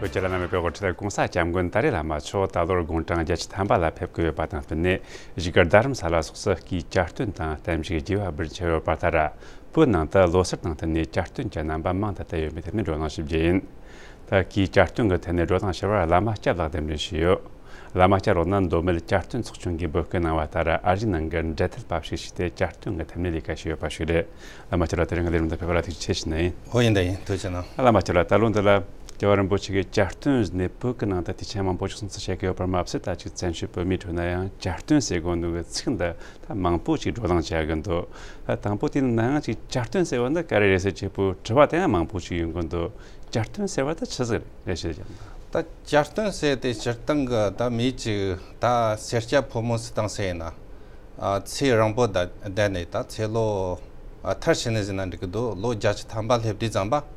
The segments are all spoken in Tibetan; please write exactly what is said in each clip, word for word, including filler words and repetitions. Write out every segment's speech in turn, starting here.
བོད་ཀྱི་བླ་ན་མེད་པའི་དབུ་ཁྲིད་གོང་ས་སྐྱབས་མགོན་ཏཱ་ལའི་བླ་མ་མཆོག་ད་ལོར་དགུང་གྲངས་བརྒྱད་ཅུ་ཐམ་པ་ལ་ཕེབས་ཀྱི་ཡོད་པ་དང་བསྟུན་ནས། བཞུགས་སྒར་རྡ་རམ་ས་ལ་སོགས་སུ་སྐུའི་གྱ་སྟོན་དང་རྟེན་འབྲེལ་རྒྱས་པ་འབུལ་འཆར་ཡོད་པར་ལྟར། བོད་ནང་དུ་ལོ་གསར་དང་བསྟུན་ནས་གྱ་སྟོན་གྱི་རྣམ་པ་མང་དུ་བསྟན་ཡོད་པའི་ཐད་ནས་བགྲོ་གླེང་ཞིབ་རྒྱས་ཡིན། ད་སྐུའི་གྱ་སྟོན་གྱི་ཐད་ནས་བགྲོ་གླེང་ཞུ་བར་བླ་མ་སྐྱབས་ལགས་གདན་འདྲེན་ཞུས་ཡོད། བླ་མ་སྐྱབས་ལགས་ནི་མདོ་སྨད་གྱ་སྟོན་ཚོགས་ཆུང་གིས་འབོད་སྐུལ་གནང་བ་ལྟར། ཨ་རིའི་ནང་གི་འབྲེལ་མཐུད་པ་ཞིག་བྱས་ཏེ་གྱ་སྟོན་གྱི་ཐད་ནས་ལས་ཀ་བྱས་ཡོད་པ་ཞིག་རེད། བླ་མ་སྐྱབས་ལགས་དེ་རིང་གི་ལས་རིམ་དུ་ཕེབས་པ་ལ་ཐུགས་རྗེ་ཆེ་ཞུ་ནི་ཡིན། ཨོ་ཡིན་ད་ཡིན། ཐུགས་རྗེ་གནང་། བླ་མ་སྐྱབས་ལགས། ད་ལོ་འདི་ལ་རྒྱལ་བ་རིན་པོ་ཆེ་གིས་གྱ་སྟོན་ཟེར་ནས་བོད་ཀྱི་ནང་དུ་དུས་ཆེན་མང་པོ་ཞིག་སྲུང་བརྩི་བྱེད་ཀྱི་ཡོད་པར་མ་ཟད། ད་ཅིག་བཙན་བྱོལ་བོད་མིའི་ཁྲོད་ན་ཡང་གྱ་སྟོན་ཟེར་གོ་ནོ་གི་ཚིག་འདི་ད་མང་པོ་ཞིག་བགྲོ་གླེང་བྱ་གི་འདུག་ད་དང་པོ་དེ་ནི་ནང་ཅིག་གྱ་སྟོན་ཟེར་བ་འདི་ག་རེ་རེད་ཟེར་ཅིག་པོ་དྲི་བ་དེ་ཡང་མང་པོ་ཞིག་ཡོང་གི་འདུག་གྱ་སྟོན་ཟེར་བ་ད་ཆི་ཟིག་རེད་ཞུ་ཀྱང་། ད་གྱ་སྟོན་ཟེར་དེ་སྤྱིར་བཏང་གི་ད་མིའི་ཅིག་ད་སེར་སྐྱ་ཕོ་མོ་སུ་དང་ཟེར་ཡིན་ན། ཨ། ཚེ་རིང་པོ་ད་བསྡད་ནས་ད་ཚེ་ལོ། ཨ། མཐར་ཕྱིན་ནས་ཟེར་ན་འགྲིག་གི་འདུག་ལོ་བརྒྱད་ཅུ་ཐམ་པ་སླེབས་དུས་ཙམ་པ།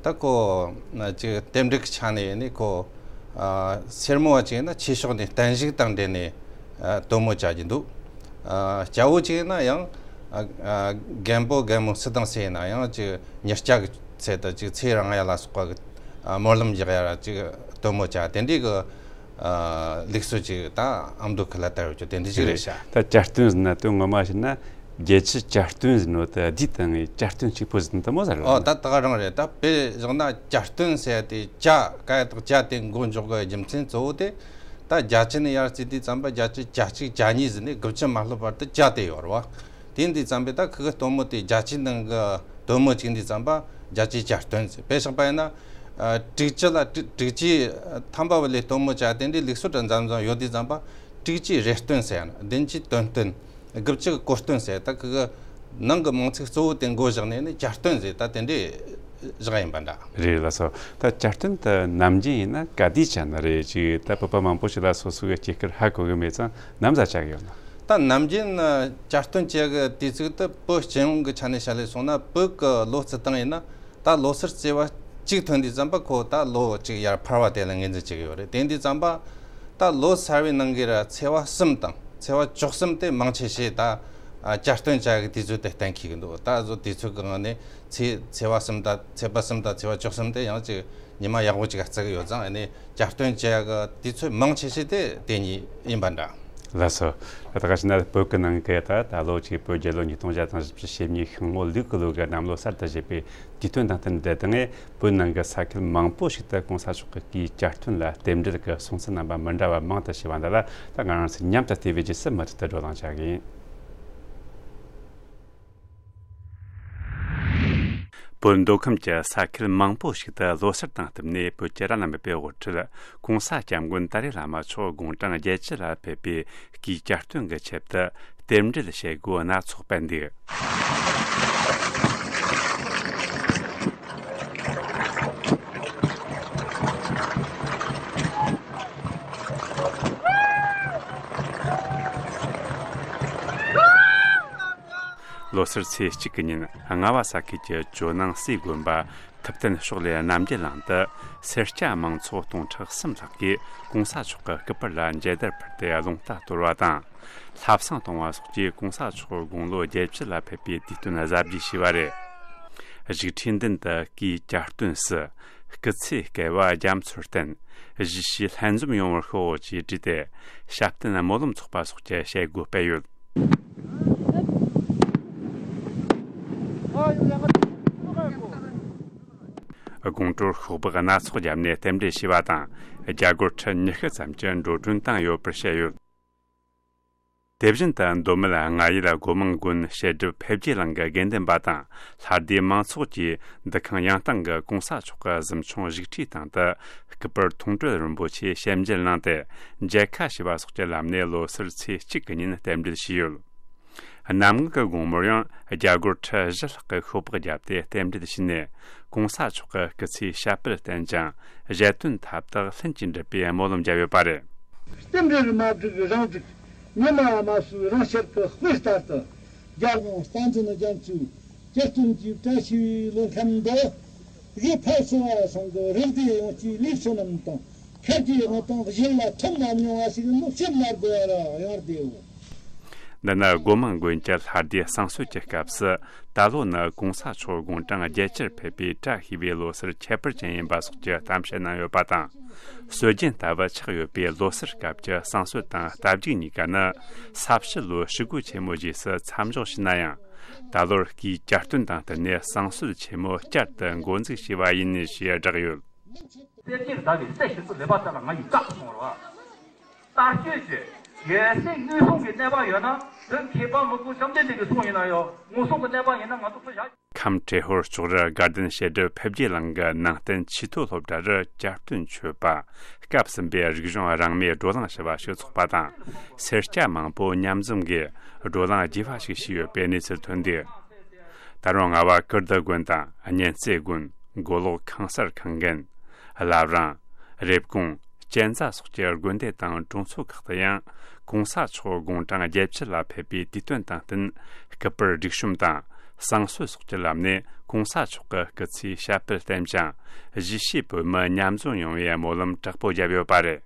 ད་ཁོ་ཅིག་རྟེན་འབྲེལ་གྱི་ཆ་ནས་ཡིན་ནས་ཁོ། ཨ། སེར་མོ་བ་ཅིག་ཡིན་ན་ཆོས་ཕྱོགས་ནས་བརྟན་བཞུགས་དང་འབྲེལ་ནས། ཨ། སྟོན་མོ་བྱ་རྒྱུ་འདུག་ཨ། སྐྱ་བོ་ཅིག་ཡིན་ན་ཡང་། ཨ། ཨ། རྒན་པོ་རྒན་མོ་སུ་དང་སུ་ཡིན་ན་ཡང་ཅིག་ཉེར་སྐྱ་གི་ཚད་དུ་ཅིག་ཚེ་རིང་ཡ་ལ་སོགས་པ་གི། ཨ། སྨོན་ལམ་རྒྱག་ཡ་ལ་ཅིག་སྟོན་མོ་བྱ་དེ་འདྲའི་གི། ཨ། ལུགས་སྲོལ་ཅིག་ད་ཨ་མདོ་ཁུལ་ལ་དར་ཡོད་རྒྱུ་དེ་འདྲ་ཅིག་རེད་ཤག་ད་གྱ་སྟོན་ཟེར་ན་དོན་ངོ་མ་བཤད་ན་རྒྱལ་སྤྱིའི་གྱ་སྟོན་ཟེར་ནོ་དེ་བསྡུས་བཏང་ངས་གྱ་སྟོན་གཅིག་པོ་ཟེར་ན་དེ་མོ་ཟེར་རོ། ཨོ། ད་ད་ག་རང་རེད། ད་དཔེ་བཞག་ན་གྱ་སྟོན་ཟེར་ཡ་དེ་གྱ་ག་ཡ་དག་གྱ་དེ་མགོ་འཇོག་གི་རྒྱུ་མཚན་གཙོ་བོ་དེ། ད་བརྒྱད་ཅུ་ནས་ཡར་བརྩིས་དུས་ཙམ་པ་བརྒྱད་ཅུ་གྱ་གཅིག་གྱ་གཉིས་ཟེར་ནས་དགུ་བཅུ་མ་སླེབས་བར་དུ་གྱ་དེ་ཡོད་རེད་བ། དེ་འདི་ཙམ་པས་ད་ཁུ་གི་སྟོན་མོ་དེ་བརྒྱད་ཅུའི་ནང་གི་སྟོན་མོ་གཅིག་འདི་ཙམ་པ་བརྒྱད་ཅུའི་གྱ་སྟོན་ཟེར། དཔེ་བཞག་པ་ཡིན་ན། ཨ། དྲུག་ཅུ་ལ་དྲུག་དྲུག་ཅུའི་ཐམ་པ་བ་ལས་སྟོན་མོ་བྱ་དེ་འདྲའི་ལུགས་སྲོལ་འདྲ་འཛོམས་འཛོམས་ཡོད་དུས་ཙམ་པ་དྲུག་ཅུའི་རེ་སྟོན་ཟེར་ཡང་ན་བདུན་ཅུའི་སྟོན་སྟོན། དགུ་བཅུ་གི་གོ་སྟོན་ཟེར། ད་ཁུ་གི་ནང་གི་མིང་ཚིག་གཙོ་བོ་དེ་མགོ་བཞག་ནས་ནི་གྱ་སྟོན་ཟེར་ད་དེ་འདྲའི་བཞག་ཡིན་པ་འདྲ། རེད་ལགས་སོ། ད་གྱ་སྟོན་དེ་ནམ་རྒྱུན་ཡིན་ན་ག་དུས་བྱ་ནི་རེད། ཅིག་ད་བོད་པ་མང་པོ་ཞིག་ལ་སོ་སོ་གི་སྐྱེས་སྐར་ཧ་གོ་གི་མེད་ཙང་ནམ་ཟ་བྱ་གི་ཡོད་ན། ད་ནམ་རྒྱུན་གྱ་སྟོན་བྱེད་གི་དུས་ཚིགས་དེ་བོད་སྤྱི་ཡོངས་ཀྱི་ཆ་ནས་བཤད་ལས་སོང་ན་བོད་ཀྱི་ལོ་རྩིས་སྟངས་ཡིན་ན། ད་ལོ་སར་ཚེས་པ་གཅིག་ཐོན་དུས་ཙམ་པ་ཁོ་ད་ལོ་གཅིག་ཡར་འཕར་བ་དེ་ལ་ངོས་འཛིན་བྱེད་ཀྱི་ཡོད་རེད། དེ་དུས་ཙམ་པ་ད་ལོ་གསར་བའི་ནང་གི་ར་ཚེས་པ་གསུམ་དང་ཚེས་པ་བཅུ་གསུམ་དེ་མང་ཆེ་ཤོས་ད་གྱ་སྟོན་བྱ་གི་དུས་ཚོད་དེ་གཏན་འཁེལ་གི་འདུག་ད་གཟོད་དུས་ཚོད་ཀྱི་ངང་ནས་ཚེས་ཚེས་པ་གསུམ་དང་ཚེས་པ་གསུམ་དང་ཚེས་པ་བཅུ་གསུམ་དེ་ཡང་ཅིག་ཉི་མ་ཡག་པོ་ཅིག་བརྩི་གི་ཡོད་ཙང་ཨ་ནི་གྱ་སྟོན་བྱ་གི་དུས་ཚོད་མང་ཆེ་ཤོས་དེ་དེ་གཉིས་ཡིན་པ་འདྲ། ལགས་སོ། ད་ག་ཕྱིན་ན་བོད་ཀྱི་ནང་གི་ད་ད་ལོ་གཅིག་བོད་རྒྱལ་ལོ་ཉིས་སྟོང་བརྒྱ་དང་བཞི་བཅུ་ཞེ་གཉིས་ཤིང་མོ་ལུག་གི་ལོ་གི་གནམ་ལོ་གསར་དུ་བཞད་པའི་དུས་སྟོན་དང་བསྟུན་ཏེ་ད་ངས་བོད་ནང་གི་ས་ཁུལ་མང་པོ་ཞིག་ཏུ་གོང་ས་མཆོག་གི་སྐུའི་གྱ་སྟོན་ལ་རྟེན་འབྲེལ་གྱི་སྲུང་བརྩི་རྣམ་པ་མི་འདྲ་བ་མང་དུ་བྱས་པ་འདི་ལ་ད་ང་རང་ཚོས་མཉམ་དུ་བལྟས་པའི་རྗེས་སུ་མུ་མཐུད་དུ་བགྲོ་གླེང་བྱ་གི་ཡིན། བོད་མདོ་ཁམས་ཀྱི་ས་ཁུལ་མང་པོ་ཞིག་ཏུ་ལོ་གསར་དང་བསྟུན་ནས་བོད་ཀྱི་བླ་ན་མེད་པའི་དབུ་ཁྲིད་གོང་ས་སྐྱབས་མགོན་ཏཱ་ལའི་བླ་མ་མཆོག་དགུང་གྲངས་བརྒྱད་ཅུ་ལ་ཕེབས་པའི་སྐུའི་གྱ་སྟོན་གྱི་ཆེད་དུ་རྟེན་འབྲེལ་བྱེད་སྒོ་སྣ་ཚོགས་སྤེལ་འདུག་ལོ་སར་ཚེས་གཅིག་གི་ཉིན་རྔ་བ་ས་ཁུལ་གྱི་ཇོ་ནང་སའི་དགོན་པ་ཐུབ་བསྟན་ཕྱོགས་ལས་རྣམ་རྒྱལ་གླིང་དུ་སེར་སྐྱ་མང་ཚོགས་སྟོང་ཕྲག་གསུམ་ལྷག་གིས་གོང་ས་མཆོག་གི་སྐུ་པར་ལ་མཇལ་དར་ཕུལ་ཏེ་རླུང་རྟ་གཏོར་བ་དང་། ལྷ་བསང་གཏོང་བ་སོགས་ཀྱིས་གོང་ས་མཆོག་དགུང་ལོ་བརྒྱད་ཅུ་ལ་ཕེབས་པའི་དུས་སྟོན་གཟབ་རྒྱས་བྱས་པ་རེད། བཞུགས་ཁྲིའི་མདུན་དུ་སྐུའི་གྱ་སྟོན་སུ། སྐུ་ཚེ་བསྐལ་བ་རྒྱ་མཚོར་བརྟན། གཞིས་བྱེས་ལྷན་འཛོམས་ཡོང་བར་ཤོག་ཅེས་བྲིས་ཏེ། བཤམས་སྟོན་སྨོན་ལམ་ཚོགས་པ་སོགས་ཀྱི་བྱེད་སྒོ་སྤེལ་ཡོད། དགོང་དྲོར་ཤོག་སྦག་སྣ་ཚོགས་བརྒྱབ་ནས་རྟེན་འབྲེལ་ཞུས་པ་དང་། རྒྱ་སྒོར་ཁྲི་ཉི་ཤུ་ཙམ་གྱི་འགྲོ་གྲོན་བཏང་ཡོད་པར་བཤད་ཡོད། དེ་བཞིན་དུ་མདོ་སྨད་རྔ་ཡུལ་སྒོ་མང་དགོན་བཤད་སྒྲུབ་ཕེབས་རྒྱས་གླིང་གི་དགེ་འདུན་པ་དང་ལྷ་སྡེ་མང་ཚོགས་ཀྱིས་འདུ་ཁང་ཡང་སྟེང་གི་གོང་ས་མཆོག་གི་གཟིམ་ཆུང་བཞུགས་ཁྲིའི་སྟེང་དུ་སྐུ་པར་མཐོང་གྲོལ་རིན་པོ་ཆེ་ཞལ་མཇལ་གནང་སྟེ་མཇལ་ཁ་ཞུས་པ་སོགས་ཀྱི་ལམ་ནས་ལོ་སར་ཚེས་གཅིག་གི་ཉིན་རྟེན་འབྲེལ་ཞུས་ཡོད། གནམ་ངག་གི་དགོང་མོར་ཡང་རྒྱ་སྒོར་ཁྲི་བཞི་ལྷག་གི་ཤོག་སྦག་བརྒྱབ་སྟེ་རྟེན་འབྲེལ་ཞུས་ནས་གོང་ས་མཆོག་གི་སྐུ་ཚེའི་ཞབས་པད་བརྟན་ཅིང་ཞལ་སྟོན་མཐའ་དག་ལྷུན་གྱིས་འགྲུབ་པའི་སྨོན་ལམ་བརྒྱབ་ཡོད་པ་རེད། རྟེན་འབྲེལ་མ་བསྒྲིགས་རང་འགྲིག་ཉི་མ་མ་སུ་རང་ཤར་གྱི་དཔེ་ལྟར་དུ། རྒྱལ་དབང་བསྟན་འཛིན་རྒྱ་མཚོའི་གྱ་སྟོན་གྱི་བཀྲ་ཤིས་པའི་ལོ་ཁམས་འདི། དགེ་འཕེལ་སོང་བ་སོང་གི་རིག་གནས་ཡོངས་ཀྱི་ལུས་སུ་རྣམས་དང་ཁྱེད་ཀྱི་དབང་དང་གཞན་ལ་ཐོབ་མ་མྱོང་བ་ཞིག་མི་ཕྱིར་མ་དགོས་པར་ཡོང་བར་དེའོ། འདི་ནི་སྒོ་མང་དགོན་གྱི་ལྷ་སྡེའི་བསང་གསོལ་གྱི་སྐབས་སུ། ད་ལོ་ནི་གོང་ས་མཆོག་དགུང་གྲངས་བརྒྱད་ཅུར་ཕེབས་པའི་བཀྲ་ཤིས་པའི་ལོ་སར་ཁྱད་པར་ཅན་ཡིན་པ་སོགས་ཀྱི་གཏམ་བཤད་གནང་ཡོད་པ་དང་། སྲོལ་རྒྱུན་ལྟ་བུ་ཆགས་ཡོད་པའི་ལོ་སར་སྐབས་ཀྱི་བསང་གསོལ་དང་རྟ་རྒྱུག་གཉིས་ཀ་ནི་ས་བྱི་ལོའི་ཕྱི་སྒོ་ཆེན་མོ་རྗེས་སུ་མཚམས་འཇོག་བྱས་ན་ཡང་། ད་ལོར་སྐུའི་གྱ་སྟོན་དང་བསྟུན་ནས་བསང་གསོལ་ཆེན་མོ་བསྐྱར་དུ་འགོ་འཛུགས་བྱས་པ་ཡིན་ཞེས་བསྒྲགས་ཡོད། གསེར་གྱི་ཟླ་བའི་གསེར་ཞིག་ཏུ་ལེགས་པར་བལྟ་ལ་ང་ཡིས་བཀག་སོང་བ། ལྟ་སྤྱོད་ཀྱི་རྒྱལ་སྲས་ངན་སོང་གི་གནས་པ་ཡོད་ན་དོན་མཁས་པ་མི་དགོས། བཅོམ་ལྡན་འདས་ཀྱི་གསུང་ཡིན་ན་ཡང་ངན་སོང་གི་གནས་པ་ཡིན་ན་ང་ཚོ་སུ་བཞག་ཁམས་ཏྲེ་ཧོར་ལྕོག་རི་དགའ་ལྡན་བཤད་སྒྲུབ་ཕེབས་རྒྱས་གླིང་གི་ནང་བསྟན་ཆེས་མཐོའི་སློབ་གྲྭ་རུ་གྱ་སྟོན་མཆོད་པ་སྐབས་གསུམ་པའི་རིག་གཞུང་རང་མོས་བགྲོ་གླེང་ཞུ་བ་ཞུ་ཚོགས་པ་དང་། སེར་སྐྱ་མང་པོ་མཉམ་འཛོམས་ཀྱིས་བགྲོ་གླེང་རྒྱས་པ་ཞིག་བྱས་ཡོད་པའི་གནས་ཚུལ་ཐོན་འདུག་ད་རུང་རྔ་བ་ཀིརྟི་དགོན་དང་གཉན་རྩེ་དགོན། མགོ་ལོག་ཁང་གསར་ཁང་དགོན། བླ་བྲང་། རེབ་གོང་། གཅན་ཚ་སོགས་ཀྱི་དགོན་སྡེ་དང་གྲོང་ཚོ་ཁག་ཏུ་ཡང་། གོང་ས་མཆོག་དགུང་གྲངས་བརྒྱད་ཅུ་ལ་ཕེབས་པའི་དུས་སྟོན་དང་བསྟུན། སྐུ་པར་སྒྲིག་གཤོམ་དང་། བསང་གསོལ་སོགས་ཀྱི་ལམ་ནས་གོང་ས་མཆོག་གི་སྐུ་ཚེའི་ཞབས་པད་བརྟན་ཅིང་། གཞིས་བྱེས་བོད་མི་མཉམ་འཛོམས་ཡོང་བའི་སྨོན་ལམ་དྲག་པོ་བརྒྱབ་ཡོད་པ་རེད།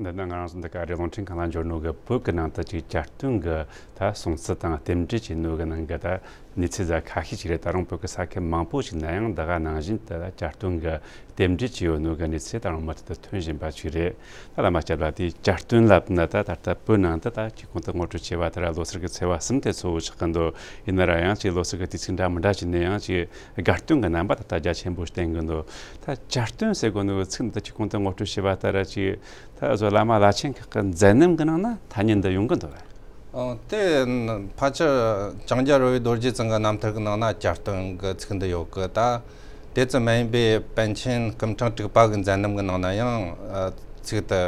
འདི་ནི་ང་རང་ཚོ་འདི་ག་རེ་རླུང་འཕྲིན་ཁང་ལ་འབྱོར་ནོ་གི་བོད་ཀྱི་ནང་དུ་ཅིག་གྱ་སྟོན་གྱི་ད་སྲུང་བརྩི་དང་རྟེན་འབྲེལ་བྱེད་ནོ་གི་ནང་གི་ད་གནས་ཚུལ་ཟ་ཁ་ཤས་ཅིག་རེད། ད་རུང་བོད་ཀྱི་ས་ཁུལ་མང་པོ་ཞིག་ན་ཡང་འདི་ག་ནང་བཞིན་དུ་ད་གྱ་སྟོན་གྱི་རྟེན་འབྲེལ་བྱས་ཡོད་ནོ་གི་གནས་ཚུལ་ད་རུང་མུ་མཐུད་དུ་ཐོན་བཞིན་པ་ཞིག་རེད། ད་བླ་མ་སྐྱབས་ལགས། དེ་གྱ་སྟོན་ལབ་ན་ད་ད་ལྟ་བོད་ནང་དུ་ད་ཅིག་གོང་དུ་ངོ་སྤྲོད་བྱས་པ་ལྟར་ལོ་སར་གྱི་ཚེས་པ་གསུམ་དེ་གཙོ་བོ་ཆགས་ཀྱི་འདུག་ཡིན་ན་ར་ཡང་ཅིག་ལོ་སར་གྱི་དུས་ཚིགས་འདྲ་མི་འདྲ་ཞིག་ནས་ཡང་ཅིག་དགའ་སྟོན་གྱི་རྣམ་པ་ད་ལྟ་རྒྱ་ཆེན་པོ་བསྟན་གྱི་འདུག་ད་གྱ་སྟོན་ཟེར་གོ་ནོ་གི་ཚིག་འདི་ཅིག་གོང་དུ་ངོ་སྤྲོད་བྱས་པ་ལྟར་ཅིག་ད་བཟོ་བླ་མ་བླ་ཆེན་ཁག་གི་མཛད་རྣམ་གྱི་ནང་ན་ཐ་སྙད་འདི་ཡོང་གི་འདུག་བས། ཨང་། དེ་ཕལ་ཆེར་ལྕང་སྐྱ་རོལ་པའི་རྡོ་རྗེ་ཙོང་གི་རྣམ་ཐར་གྱི་ནང་ན་གྱ་སྟོན་གྱི་ཚིག་འདི་ཡོད་གི། ད་དེ་ཙམ་མ་ཡིན་པའི་པཎ་ཆེན་སྐུ་ཕྲེང་དྲུག་པ་གི་མཛད་རྣམ་གྱི་ནང་ན་ཡང་ཚིག་འདི་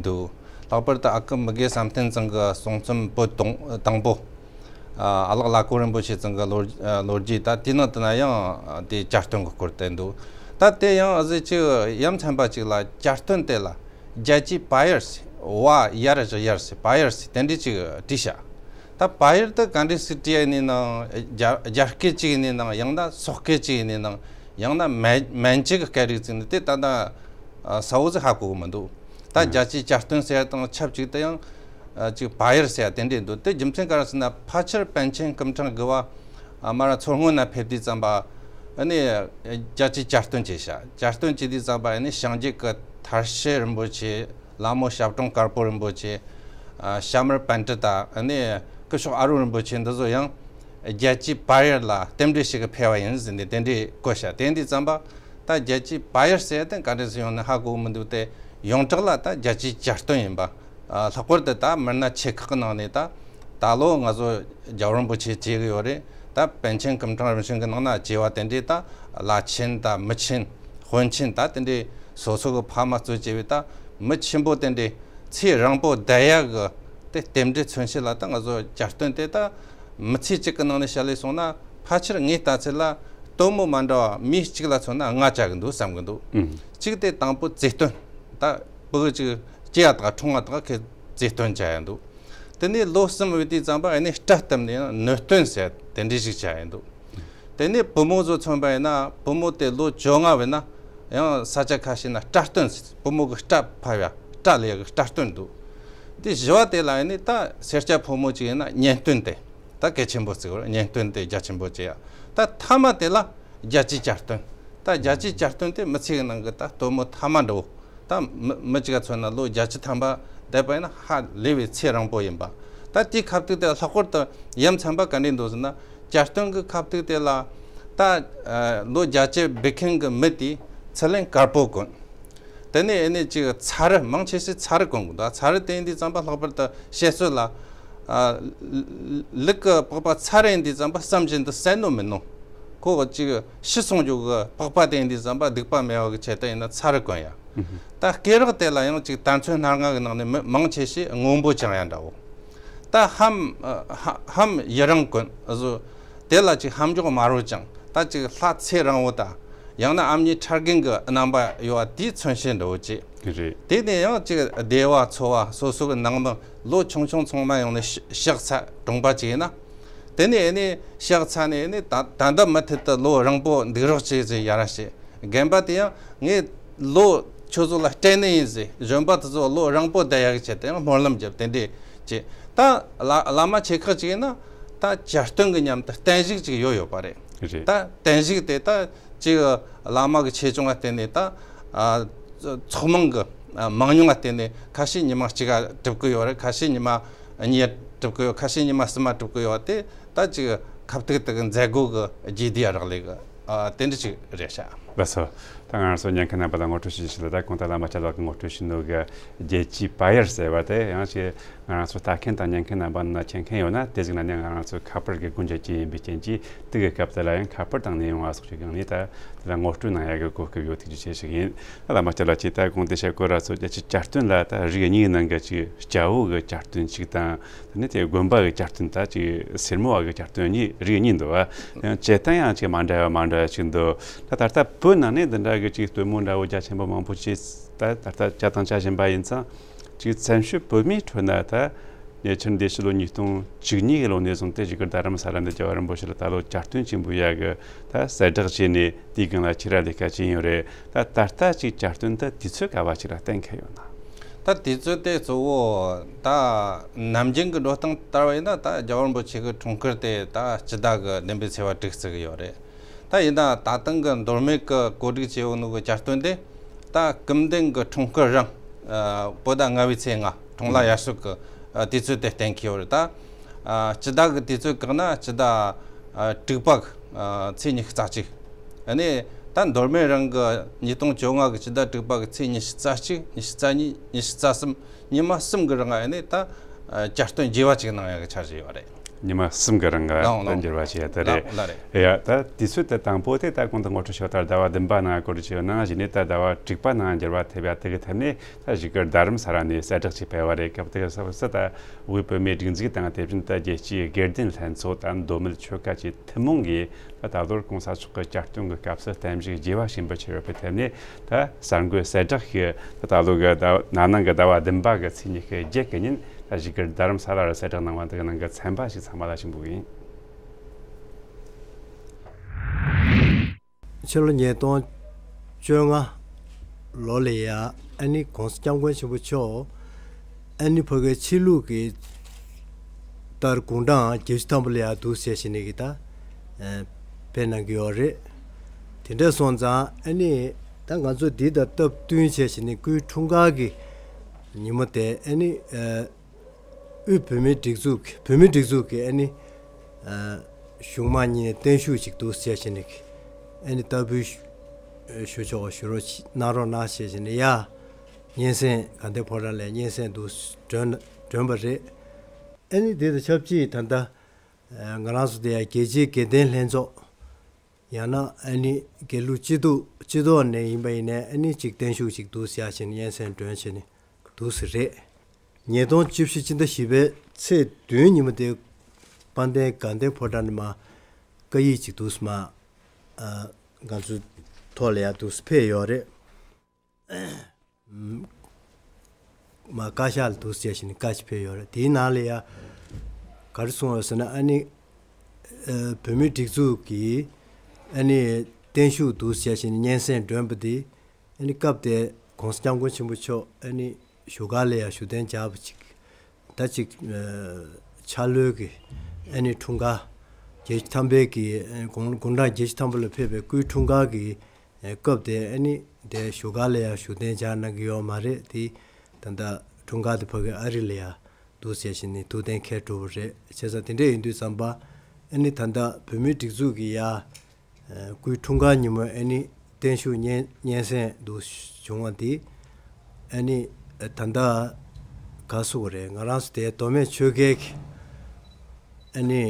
འདུག་ལྷག་པར་དུ་ཨ་ཁུ་མི་དགེ་བསམ་གཏན་ཙོང་གི་གསུང་རྩོམ་པོད་དང་དང་པོ། ཨ་ལགས་བླ་ཁོ་རིན་པོ་ཆེ་ཙོང་གི་ལོ་ལོ་རྒྱུས། ད་དེའི་ནང་དུ་ན་ཡང་དེ་གྱ་སྟོན་གྱི་སྐོར་དེ་འདུག་ད་དེ་ཡང་ཨ་ཟེ་ཅིག་ཡ་མཚན་པ་ཅིག་ལ་གྱ་སྟོན་དེ་ལ་རྒྱལ་གཅེས་པ་ཡར་ཟེར། བ་ཡར་བཞག་ཡར་ཟེར། པ་ཡར་ཟེར་དེ་འདྲས་ཅིག་བྲིས་ཤག་ད་པ་ཡར་དེ་ག་འདྲས་ཟིག་བྲིས་ཡ་ནི་ནང་རྒྱ་རྒྱ་སྐད་ཅིག་ནི་ནང་ཡང་ན་སོག་སྐད་ཅིག་ནི་ནང་ཡང་ན་མན་མན་ཇུ་གི་སྐད་རིགས་ཅིག་ནི་དེ་ད་ད་ཨ་གསལ་བོ་ཟིག་ཧ་གོ་གི་མི་འདུག་ད་ཨ་རྒྱལ་གཅེས་གྱ་སྟོན་ཟེར་དང་ཆབས་ཅིག་ཏུ་ཡང་ཨ་ཅིག་པ་ཡར་ཟེར་དེ་འདྲས་འདུག་དེ་རྒྱུ་མཚན་ག་རེ་ཟེར་ན་ཕལ་ཆེར་པཎ་ཆེན་སྐུ་ཕྲེང་དགུ་པ་ཨ་མ་ར་མཚོ་སྔོན་ན་ཕེབས་དུས་ཙམ་པ་ཨ་ནི་རྒྱལ་གཅེས་གྱ་སྟོན་བྱས་ཤག་གྱ་སྟོན་བྱས་དུས་ཙམ་པ་ཨ་ནི་ཞིང་རྒྱས་ཀྱི་མཐར་ཕྱིན་རིན་པོ་ཆེ། ལྷ་མོ་ཞབས་དྲུང་དཀར་པོ་རིན་པོ་ཆེ། ཨ་ཞྭ་དམར་པཎྜི་ཏ། ཨ་ནི་སྐུ་ཞབས་ཨ་རུ་རིན་པོ་ཆེ་འདི་ཚོ་ཡང་རྒྱལ་གཅེས་པ་ཡར་ལ་རྟེན་འབྲེལ་ཞུ་གི་ཕེབས་པ་ཡིན་ཟེར་ནས་དེ་འདྲས་བཀོད་ཤག་དེ་འདི་ཙམ་པ་ད་རྒྱལ་གཅེས་པ་ཡར་ཟེར་ཏེ་ག་འདྲས་ཟེར་ཡོང་ན་ཧ་གོ་གི་མི་འདུག་དེ་ཡོངས་གྲགས་ལ་ད་རྒྱལ་གཅེས་གྱ་སྟོན་ཡིན་པ། ཨ་ལྷག་པར་དུ་ད་མི་སྣ་ཆེ་ཁག་གི་ནང་ནས་ད་ད་ལོ་ང་ཚོ་རྒྱལ་བ་རིན་པོ་ཆེ་བྱེད་གི་ཡོད་རེད། ད་པཎ་ཆེན་སྐུ་ཕྲེང་རིམ་བྱོན་གྱི་ནང་ན་བྱེད་པ་དེ་འདྲས་ད་བླ་ཆེན་ད་མི་ཆེན་དཔོན་ཆེན་ད་དེ་འདྲས་སོ་སོ་གི་ཕ་མ་གཙོ་བྱས་པའི་ད་མི་ཆེན་པོ་དེ་འདྲས་ཚེ་རིང་པོ་བསྡད་ཡག་གི་དེ་རྟེན་འབྲེལ་མཚོན་བྱེད་ལ་ད་ང་ཚོ་གྱ་སྟོན་དེ་ད་མི་ཚེ་གཅིག་གི་ནང་ནས་བཤད་ལས་སོང་ན་ཕལ་ཆེར་ངའི་ལྟ་ཚུལ་ལ་དོན་མོ་མ་འདྲ་བ་མི་གཅིག་ལ་མཚོན་ན་ལྔ་ཆགས་གི་འདུག་བསམ་གི་འདུག་ཨུམ། གཅིག་དེ་དང་པོ་བཙས་སྟོན། ད་ཕྲུ་གུ་གཅིག་སྐྱེ་ཡ་དང་འཁྲུངས་པ་དང་ཁོས་བཙས་སྟོན་བྱ་ཡ་འདུག་དེ་ནས་ལོ་གསུམ་བུད་དུས་ཙམ་པ་ཨ་ནི་སྐྲ་བཏུམས་ནས་ནུ་སྟོན་ཟེར་དེ་འདྲ་ཞིག་བྱ་ཡ་འདུག་དེ་ནས་བུ་མོ་ཚོ་མཚོན་པ་ཡིན་ན་བུ་མོ་དེ་ལོ་བཅོ་ལྔ་བུད་ན་ཡང་ས་ཆ་ཁ་ཤས་ན་སྐྲ་སྟོན་ཟེར། བུ་མོ་གི་སྐྲ་ཕབ་ཡ་སྐྲ་ལས་གི་སྐྲ་སྟོན་འདུག་དེ་བཞི་བ་དེ་ལ་ཨ་ནི་ད་སེར་སྐྱ་ཕོ་མོ་ཅིག་ཡིན་ན་གཉེན་སྟོན་དེ་ད་གལ་ཆེན་པོ་བརྩི་བར་གཉེན་སྟོན་དེ་རྒྱ་ཆེན་པོ་བྱེད་ཡ། ད་ཐ་མ་དེ་ལ་རྒྱལ་གཅེས་གྱ་སྟོན། ད་རྒྱལ་གཅེས་གྱ་སྟོན་དེ་མི་ཚེ་གི་ནང་གི་ད་སྟོན་མོ་ཐ་མ་འདྲ་བོ། ད་མི་མི་གཅིག་ག་མཚོན་ན་ལོ་བརྒྱད་ཅུ་ཐམ་པ་བསྡད་པ་ཡིན་ན་ཧ་ལས་པའི་ཚེ་རིང་པོ་ཡིན་པ། ད་དེའི་ཁ་ཐུག་དེ་ལྷག་པར་དུ་ཡ་མཚན་པ་ག་འདྲས་འདུག་ཟེར་ན་གྱ་སྟོན་གྱི་ཁ་ཐུག་དེ་ལ་ད་ཨ་ལོ་བརྒྱད་ཅུ་བུད་མཁན་གྱི་མི་དེས་ཚུར་ལན་དཀར་པོ་གོན། དེ་ནས་ཨ་ནི་ཅིག་ཚ་རུ་མང་ཆེ་ཤོས་ཚ་རུ་གོན་གི་འདུག་ཚ་རུ་དེ་ཡིན་དུས་ཙམ་པ་ལྷག་པར་དུ་བཤད་སྲོལ་ལ། ཨ་ལུག་གི་པགས་པ་ཚ་རུ་ཡིན་དུས་ཙམ་པ་བསམ་བཞིན་དུ་བསད་ནོ་མིན་ནོ། ཁོ་ཅིག་ཤི་སོང་རྒྱུ་གི་པགས་པ་དེ་ཡིན་དུས་ཙམ་པ་སྡིག་པ་མེད་པ་གི་ཆེད་དུ་ཡིན་ན་ཚ་རུ་གོན་ཡ། ད་སྐེ་རགས་དེ་ལ་ཡང་ཅིག་དར་ཚོན་སྣ་ལྔ་གི་ནང་ནས་མི་མང་ཆེ་ཤོས་སྔོན་པོ་བཅིངས་ཡ་འདྲ་བོ། ད་ལྷམ་ཨ་ལྷམ་ཡུ་རིང་གོན་བཟོ། དེ་ལ་ཅིག་ལྷམ་འཇོག་དམར་པོ་བཅིངས། ད་ཅིག་ལྷ་ཚེ་རིང་བོ་དང་། ཡང་ན་ཨ་མྱེས་ཁྲ་རྒན་གྱི་རྣམ་པ་ཡོད་པ་དེའི་མཚོན་བྱེད་འདྲ་བོ་བྱས། རེད། དེ་ནས་ཡང་ཅིག་སྡེ་བ་ཚོ་བ་སོ་སོ་གི་ནང་མི་ལོ་ཆུང་ཆུང་ཚང་མ་ཡོང་ནས་ཕྱག་འཚལ་གྲོངས་པ་ཅིག་ཡིན་ན། དེ་ནས་ཨ་ནི་ཕྱག་འཚལ་ནས་ཨ་ནི་ད་ད་ལྟ་མུ་མཐུད་དུ་ལོ་རིང་པོ་འདུག་རོགས་བྱེད་ཟེར་ཡ་ར་བྱེད། རྒན་པ་དེ་ཡང་ངས་ལོ་ ཁྱོད་ཚོ་ལ་སྤྲད་ནི་ཡིན་ཟེར། གཞོན་པ་དེ་ཚོ་བློ་རིང་པོ་བསྡད་ཡག་གི་ཆེད་དུ་ཡང་སྨོན་ལམ་བརྒྱབ། དེ་འདྲས་བྱས། ད་བླ་བླ་མ་ཆེ་ཁག་ཅིག་ཡིན་ན་ད་གྱ་སྟོན་གི་མཉམ་དུ་བརྟན་བཞུགས་ཅིག་ཡོད་ཡོད་པ་རེད། རེད། ད་བརྟན་བཞུགས་དེ་ད་ཅིག་བླ་མ་གི་ཆེ་ཆུང་ལ་བརྟེན་ནས། ད་ཨ་ཚོགས་མང་གི་ཨ་མང་ཉུང་ལ་བརྟེན་ནས། ཁ་ཤས་ཉི་མ་གཅིག་ག་གྲུབ་ཀྱི་ཡོད་རེད། ཁ་ཤས་ཉི་མ་གཉིས་གྲུབ་ཀྱི་ཡོད། ཁ་ཤས་ཉི་མ་གསུམ་མ་གྲུབ་ཀྱི་ཡོད། དེ་ད་ཅིག་ཁ་ཐུག་ཐུག་གི་མཛད་སྒོ་གི་རྗེས་ལུས་རག་ལས་གི་ཨ་དེ་འདྲ་ཅིག་རེད་ཤག། ལགས་སོ། ད་ང་རང་ཚོ་ཉན་མཁན་རྣམ་པ་ལ་ངོ་སྤྲོད་ཞུ་ཞིག་ལ། ད་གོང་དུ་བླ་མ་སྐྱབས་ལགས་ཀྱིས་ངོ་སྤྲོད་ཞུས་ནོ་གི་རྒྱལ་སྤྱིའི་པ་ཡར་ཟེར་བ་དེ། ཡང་ཅིག་ང་རང་ཚོ་ལྟ་མཁན་དང་ཉན་མཁན་རྣམ་པ་ནང་མཁྱེན་མཁན་ཡོད་ན། དེ་ཟིག་ན་ནི་ང་རང་ཚོའི་ཁ་པར་གི་སྒོ་འབྱེད་ཀྱི་ཡིན་པའི་རྐྱེན་གྱིས། དེ་གི་སྐབས་དེ་ལ་ཡང་ཁ་པར་བཏང་ནས་ཡོང་བ་སོགས་ཀྱི་སྒང་ནས། ད་དེ་ལ་ངོ་སྤྲོད་གནང་ཡག་གི་གོ་སྐབས་ཡོད། ཐུགས་རྗེ་ཆེ་ཞིག་ཡིན། ད་བླ་མ་སྐྱབས་ལགས་ཀྱིས་ད་གོང་དུ་བཤད་གོ་ར་ཚོ། རྒྱལ་སྤྱིའི་གྱ་སྟོན་ལ་ད་རིགས་གཉིས་ནང་གི་ཅིག་སྐྱ་བོ་གི་གྱ་སྟོན་གཅིག་དང་། དེ་ནས་དེ་དགོན་པ་གི་གྱ་སྟོན། ད་ཅིག་སེར་མོ་བ་གི་གྱ་སྟོན་གཉིས། རིགས་གཉིས་འདུག་བ། ཡང་བྱེད་སྟངས་ཡང་ཅིག་མ་འདྲ་བ་མ་འདྲ་བ་ཅིག་འདུག། ད་ད་ལྟ་བོད་ནང་ནས་འདི་འདྲ་གི་ཅིག་སྟོན་མོ་འདྲ་བོ་རྒྱ་ཆེན་པོ་མང་པོ་ཅིག་ད་ད་ལྟ་བྱས་དང་བྱེད་བཞིན་པ་ཡིན་ཙང་། ཅིག་བཙན་བྱོལ་བོད་མིའི་ཁྲོད་ན་ད་ཉེ་ཆར་འདས་ཕྱི་ལོ་ཉིས་སྟོང་བཅུ་གཉིས་ཀྱི་ལོ་ནས་བཟུང་སྟེ། བཞུགས་སྒར་རྡ་རམ་ས་ལ་འདི་རྒྱལ་བ་རིན་པོ་ཆེ་ལ་ད་ལོ་གྱ་སྟོན་ཆེན་པོ་ཡག་གི་ད་གསལ་བསྒྲགས་བྱས་ནས། དེའི་སྒང་ལ་ཁྱེད་རང་ལས་ཀ་བྱས་ཡོད་རེད། ད་ད་ལྟ་ཅིག་གྱ་སྟོན་ད་དུས་ཚོད་ག་བ་ཅིག་ལ་གཏན་འཁེལ་ཡོད་ན། ད་དུས་ཚོད་དེ་གཙོ་བོ་ད་ནམ་རྒྱུན་གྱི་འགྲོ་སྟངས་ལྟར་བ་ཡིན་ན། ད་རྒྱལ་བ་རིན་པོ་ཆེ་གི་འཁྲུངས་སྐར་དེ་ད་སྤྱི་ཟླ་གི་བདུན་པའི་ཚེས་པ་དྲུག་ཙམ་གི་ཡོད་རེད། ད་ཡིན་ན་ད་ཐེངས་གི་མདོ་སྨད་གི་གོ་སྒྲིག་བྱས་ཡོད་ནོ་གི་གྱ་སྟོན་དེ། ད་སྐུ་ཕྲེང་གི་འཁྲུངས་སྐར་རིང་། ཨ་བོད་ཟླ་ལྔ་པའི་ཚེས་ལྔ། འཁྲུངས་ལྷ་དབྱར་གསོལ་གི་ཨ་དུས་ཚོད་དེ་གཏན་འཁེལ་ཡོད་རེད། ད་ཨ་སྤྱི་ཟླ་གི་དུས་ཚོད་བཀག་ན་སྤྱི་ཟླ་ཨ་དྲུག་པ་གི་ཨ་ཚེས་ཉི་ཤུ་རྩ་གཅིག། ཨ་ནི་ད་མདོ་སྨད་རང་གི་ཉིས་སྟོང་བཅོ་ལྔ་གི་སྤྱི་ཟླ་དྲུག་པ་གི་ཚེས་ཉི་ཤུ་རྩ་གཅིག། ཉི་ཤུ་རྩ་གཉིས། ཉི་ཤུ་རྩ་གསུམ། ཉི་མ་གསུམ་གི་རིང་ཨ་ནི་ད་ཨ་གྱ་སྟོན་རྒྱས་པ་ཅིག་གནང་ཡག་གི་འཆར་གཞི་ཡོད་རེད། ཉི་མ་གསུམ་གི་རིང་ལ་ལགས་ད་ལགས། འགྱུར་བ་བྱས་ཡ་དེ་རེད། ལགས་ལགས་རེད། ཡ། ད་དུས་ཚོད་དེ་དང་པོ་དེ་ད་གོང་དུ་ངོ་སྤྲོད་ཞུས་པ་ལྟར་ཟླ་བ་བདུན་པ་ནང་གོ་སྒྲིག་བྱས་ཡོད་ནའང་། གཞི་ནས་ད་ཟླ་བ་དྲུག་པ་ནང་འགྱུར་བ་ཐེབས་ཡ་དེ་གི་ཐད་ནས། ད་བཞུགས་སྒར་རྡ་རམ་ས་ལ་ནས་གསལ་བསྒྲགས་ཅིག་སྤེལ་བ་རེད། སྐབས་དེ་གི་སྐབས་སུ་ད་དབུས་བོད་མིའི་སྒྲིག་འཛུགས་དང་། དེ་བཞིན་ད་རྒྱལ་སྤྱིའི་དགེ་ལྡན་ལྷན་ཚོགས་དང་། མདོ་སྨད་ཆོལ་ཁ་ཆེ་ཐུན་མོང་གིས་ད་ད་ལོར་གོང་ས་མཆོག་གི་གྱ་སྟོན་གྱི་སྐབས་སུ་བརྟན་བཞུགས་རྒྱས་པ་ཞུས་པ་ཆེ་བའི་ཐད་ནས། ད་གསར་འགོད་གསལ་བསྒྲགས་ཤིག་ད་ད་ལོ་གི་ཟླ་ན་ནིང་གི་ཟླ་བ་བདུན་པ་གི་ཚེས་ཉི་ཤུ་བརྒྱད་གི་ཉིན། ད་བཞུགས་སྒར་རྡ་རམ་ས་ལ་རུ་གསལ་བསྒྲགས་གནང་བ་འདི་གི་ནང་གི་ཚན་པ་ཞིག་ཚང་མ་ལ་ཞུ་འབུལ་གི་ཡིན། ཕྱི་ལོ་ཉིས་སྟོང་བཅོ་ལྔ་ལོ་ལ་ཡ་ཨ་ནི་༸གོང་ས་༸སྐྱབས་མགོན་ཆེན་པོ་མཆོག་ཨ་ནི་ཕ་གིའི་ཆོས་ལུགས་ཀྱི་ལྟར་དགུང་གྲངས་བརྒྱད་ཅུ་ཐམ་པ་ལ་ཡ་འདུག་ཟེར་བྱས་ནས་ཀྱི་ད་ཨ་ཕེབས་གནང་གི་ཡོད་རེད། དེ་འདྲ་སོང་ཙང་ཨ་ནི་ད་ང་ཚོ་འདི་དང་སྟབས་བསྟུན་བྱས་བྱས་ནས་སྐུའི་འཁྲུངས་སྐར་གྱི་ཉིན་མོ་དེ་ཨ་ནི་ཨ་དབུས་བོད་མིའི་སྒྲིག་འཛུགས་ཀྱི་བོད་མིའི་སྒྲིག་འཛུགས་ཀྱི་ཨ་ནི་ཨ་གཞུང་མང་གཉིས་ནས་བརྟན་བཞུགས་ཅིག་འདུག་ཟེར་བྱས་ནས་ཀྱི་ཨ་ནི་བསྟར་འབུལ་ཞུ་ཞུ་ཆོག་པ་ཞུ་རོགས་གནང་རོགས་གནང་ཞེས་བྱས་ནས་ཡ། སྙན་སེང་དགའ་ལྡན་ཕོ་བྲང་ལ་སྙན་སེང་འདུག་སྒྲོན་སྒྲོན་པ་རེད། ཨ་ནི་དེ་དང་ཆབས་ཅིག་ད་ལྟ་ང་རང་ཚོ་དེ་ཡང་རྒྱལ་སྤྱིའི་དགེ་ལྡན་ལྷན་ཚོགས། ཡང་ན་ཨ་ནི་དགེ་ལུགས་སྤྱི་འཐུས་སྤྱི་ཚོགས་ནས་ཡིན་པ་ཡིན་ནའི་ཨ་ནི་ཅིག་བརྟན་བཞུགས་ཅིག་འདུག་ཟེར་བྱས་ནས་སྙན་སེང་སྒྲོན་བྱས་ནས་འདུག་ཟེར་རེད། ཉིས་སྟོང་བཅུ་བཞི་སྤྱི་ཟླ་བཞི་པའི་ཚེས་བདུན་ཉིན་མོ་དེ་དཔལ་ལྡན་དགའ་ལྡན་ཕོ་བྲང་ནས་མར་བཀའ་ཡིག་ཅིག་འདུག་སེ་མར་ཨ་ང་ཚོའི་ཐོག་ལ་ཡར་འདུག་སེ་ཕེབས་ཡོད་རེད། མར་བཀའ་ཤག་ལ་འདུག་སེ་བྱས་ནས་བཀའ་ཅིག་ཕེབས་ཡོད་རེད། དེའི་ནང་ལ་ཡ་ག་རེ་གསུངས་ཡོད་ཟེར་ན། ཨ་ནི་ཨ་བོད་མིའི་སྒྲིག་འཛུགས་ཀྱི་ཨ་ནི་བརྟན་བཞུགས་འདུག་སེ་བྱས་ནས་སྙན་སེང་སྒྲོན་པ་དེ། ཨ་ནི་སྐབས་དེ་༸གོང་ས་༸སྐྱབས་མགོན་ཆེན་པོ་མཆོག་ཨ་ནི་བཞུགས་སྒར་ལ་ཡང་བཞུགས་གདན་འཇགས་པ་ཅིག་ད་ཅིག་ཨ་འཆར་ལོའི་གི་ཨ་ནི་འཁྲུངས་སྐར་བརྒྱད་ཅུ་ཐམ་པའི་གི་ཨ་དགུང་དགུང་གྲངས་བརྒྱད་ཅུ་ཐམ་པ་ལ་ཕེབས་པའི་སྐུའི་འཁྲུངས་སྐར་གི་ཨ་སྐབས་དེ་ཨ་ནི་དེ་བཞུགས་སྒར་ལ་ཡང་བཞུགས་གདན་འཇགས་གནང་གི་ཡོད་མ་རེད་དེ། ད་ལྟ་འཁྲུངས་སྐར་དེ་ཕ་གི་ཨ་རི་ལ་ཡང་འདུག་སེ་བྱས་ནས་ཐུགས་གཏན་འཁེལ་འགྲོ་བ་རེད། བྱས་ཙང་དེ་འདྲ་ཡིན་དུས་ཙམ་པ་ཨ་ནི་ད་ལྟ་བོད་མིའི་སྒྲིག་འཛུགས་ཀྱི་ཡ་སྐུའི་འཁྲུངས་སྐར་ཉིན་མོ་ཨ་ནི་བརྟན་བཞུགས་སྙན་སྙན་སེང་འདུག་བྱུང་བ་འདི་ཨ་ནི་ད་ལྟ་ག་སུ་ག་རེད། ང་རང་ཚོ་དེ་མདོ་སྨད་ཆོལ་ཁའི་གི་ཨ་ནི་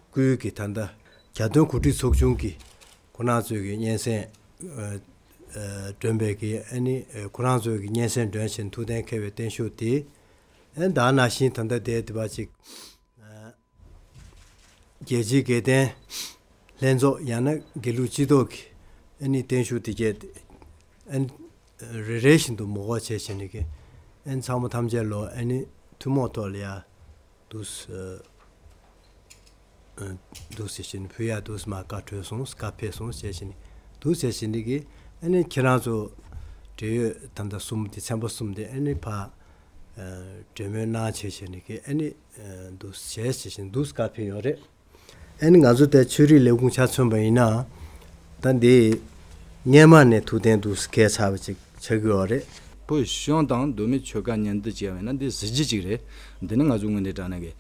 སྐུའི་གི་ད་ལྟ་གྱ་སྟོན་གོ་སྒྲིག་ཚོགས་ཆུང་གི་ཁོ་རང་ཚོའི་གི་སྙན་སེང་ཨ་ཨ་སྒྲོན་པའི་གི་ཨ་ནི་ཁོ་རང་ཚོའི་གི་སྙན་སེང་སྒྲོན་བཞིན་ཐུགས་གཏན་འཁེལ་བའི་བརྟན་བཞུགས་དེ། ཨ་ནི་ད་ནང་བཞིན་ད་ལྟ་དེ་དེ་བ་ཅིག་ཨ་རྒྱལ་སྤྱིའི་དགེ་ལྡན་ལྷན་ཚོགས་ཡང་ན་དགེ་ལུགས་སྤྱི་ཚོགས་ཀྱི་ཨ་ནི་བརྟན་བཞུགས་དེ་གས་ཨ་ནི་རེ་རེ་བཞིན་དུ་མོ་གོ་བྱས་བྱས་ནས་ཀྱི་ཨ་ནི་ཚང་མ་ཐམས་ཅད་ལོ་ཨ་ནི་ཐུན་མོང་ཐོག་ལ་ཡ་འདུག་སེ་ཨ་འདུག་སེ་བྱས་ནས་ཕུལ་ཡ་འདུག་སེ་མར་བཀའ་འཁྲོལ་སོང་། བཀའ་ཕེབས་སོང་བྱས་བྱས་ནས་འདུག་སེ་བྱས་ནས་ཀྱི་ཨ་ནི་ཁྱེད་རང་ཚོ་ འབྲེལ་ཡོད་ད་ལྟ་གསུམ་དེ་ཚན་པ་གསུམ་དེ་ཨ་ནི་ཕ་གྲོས་མོལ་གནང་བྱས་བྱས་ནས་ཀྱི་ཨ་ནི་འདུག་བྱས་བྱས་བྱས་འདུག་བཀའ་ཕེབས་ཡོད་རེད། ཨ་ནི་ང་ཚོ་དེ་ཆོས་རིག་ལས་ཁུངས་ཆ་མཚོན་པ་ཡིན་ན་ད་འདི་སྔས་མ་ནས་ཐུགས་གཏན་འདུག་སྐད་ཆ་བ་ཅིག་ཆགས་ཀྱི་ཡོད་རེད། བོད་གཞུང་དང་མདོ་སྨད་ཆོལ་ཁ་མཉམ་འབྲེལ་བྱས་པ་ཡིན་ན་འདི་གཟི་བརྗིད་ཅིག་རེད། འདི་ནི་ང་ཚོ་དངོས་གནས་དྲང་གནས་ཀྱི་